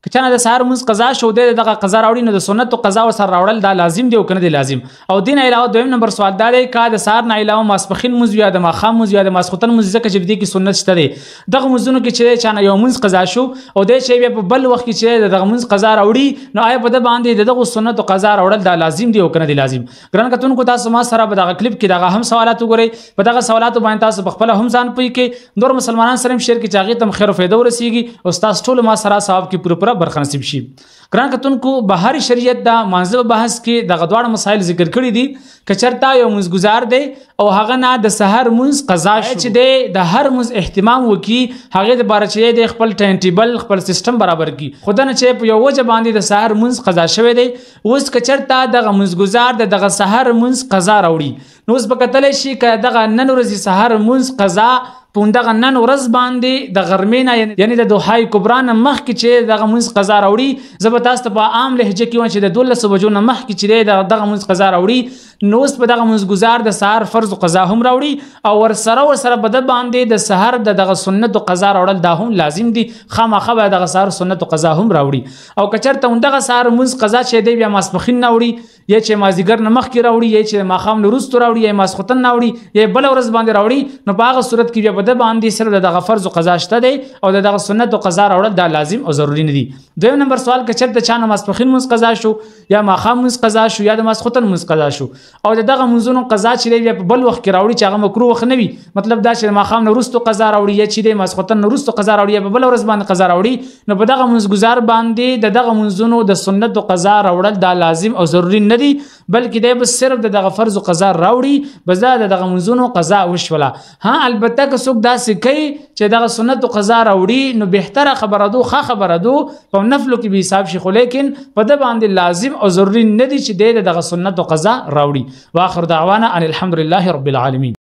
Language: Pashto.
که چا نه د سهار مونځ قضا شو، دی دغه قضا راوړي، نو د سنتو قضا ورسره راوړل دا لازم دی او که نه دی لازم؟ او دین علاوه دویم نمبر سوال دا دی، که د سهار نه علاوه ماسپښین مونځ یا د ماښام مونځ یا د ماسخوتن مونځ، ځکه چې په دې کې سنت شته دی، دغه مونځونو کې چې چا نه یو مونځ قضا شو او دی چې بیا په بل وخت کې چې دغه مونځ قضا راوړي، نو آیا په ده باندې د دغو سنتو قضا راوړل دا لازم دی او که نه دی لازم؟ ګران کتونکو، تاسو ما سره په دغه کلیپ کې دغه هم سوالات وګورئ. په دغه سوالاتو باندې تاسو په خپله هم ځان پوه کړئ، نور مسلمانان سره هم شیر کړئ چې هغې ته هم خیر او فایده ورسیږي او ستاسو ټولو ما سره ثواب کې پوره پوره برخه نصیب شي. ګران کتونکو، بهر شریعت دا مانځه بحث کې دغه دواړه مسایل ذکر کړي دي. که چېرته یو مونځ ګزار دی او هغه نه د سهار مونځ قضا شو، چې دی د هر مونځ اهتمام وکړي، هغې دپاره چې دی خپل ټایم ټیبل، خپل سیستم برابر کړي، خو دنه چې په یو وجه باندې د سهار مونځ قضا شوی دی، اوس که چېرته دغه مونځ ګزار د دغه سهار مونځ قضا راوړي، نو اوس به کتلی شي که دغه نن ورځې سهار مونځ قضا په دغه نن ورځ باندې د غرمې نه، یعنی د دوحای کبرا نه مخکې چې دغه مونځ قضا راوړي، زه به تاسو ته په عام لهجه کې وایم چې د 12 بجو نه مخکې چې دی دغه مونځ قضا راوړي، نو اوس په دغه مونځ ګزار د سهار فرض قضا هم راوړي او ورسره په ده باندې د سهار د دغه سنتو قضا راوړل دا هم لازم دي، خامخا به دغه سهار سنتو قضا هم راوړي. او که چېرته همدغه سهار مونځ قضا چې دی بیا ماسپښین نه وړي، یا چې مازدیګر نه مخکې راوړي، یا چې ماښام نه وروسته راوړي، یا ماسخوتن نه وړي، یا بله ورځ باندې راوړي، نو په هغه صورت کې بیا په ده باندې صرف د دغه فرض قضا شته دی او د دغه سنتو قضا راوړل دا لازم او ضروري نه دي. دویم نمبر سوال، که چېرته چا نه ماسپښین مونځ قضا شو یا ماښام مونځ قضا شو یا د ماسخوتن مونځ قضا شو او د دغه مونځونو قضا چې دی بیا په بل وخت کې راوړي چې هغه مکروه وخت نه وي، مطلب دا چې د ماښام نه وروسته قضا راوړي یا چې دی ماسخوتن نه وروسته قضا راوړي یا په بله ورځ باندې قضا راوړي، نو په دغه مونځ ګزار باندې د دغه مونځونو د سنتو قضا راوړل دا لازم او ضروري نه دي، بلکې دی به صرف د دغه فرض قضا راوړي، بس دا د دغه مونځونو قضا وشوله. ها، البته که څوک داسې کوي چې دغه سنتو قضا راوړي نو بهتره خبره دو، ښه خبره دو، په نفلو کې به حساب شي، خو لیکن په ده باندې لازم او ضروري نه دي چې دی د دغه سنتو قضا راوړي. واخر دعوانا ان الحمد لله رب العالمین.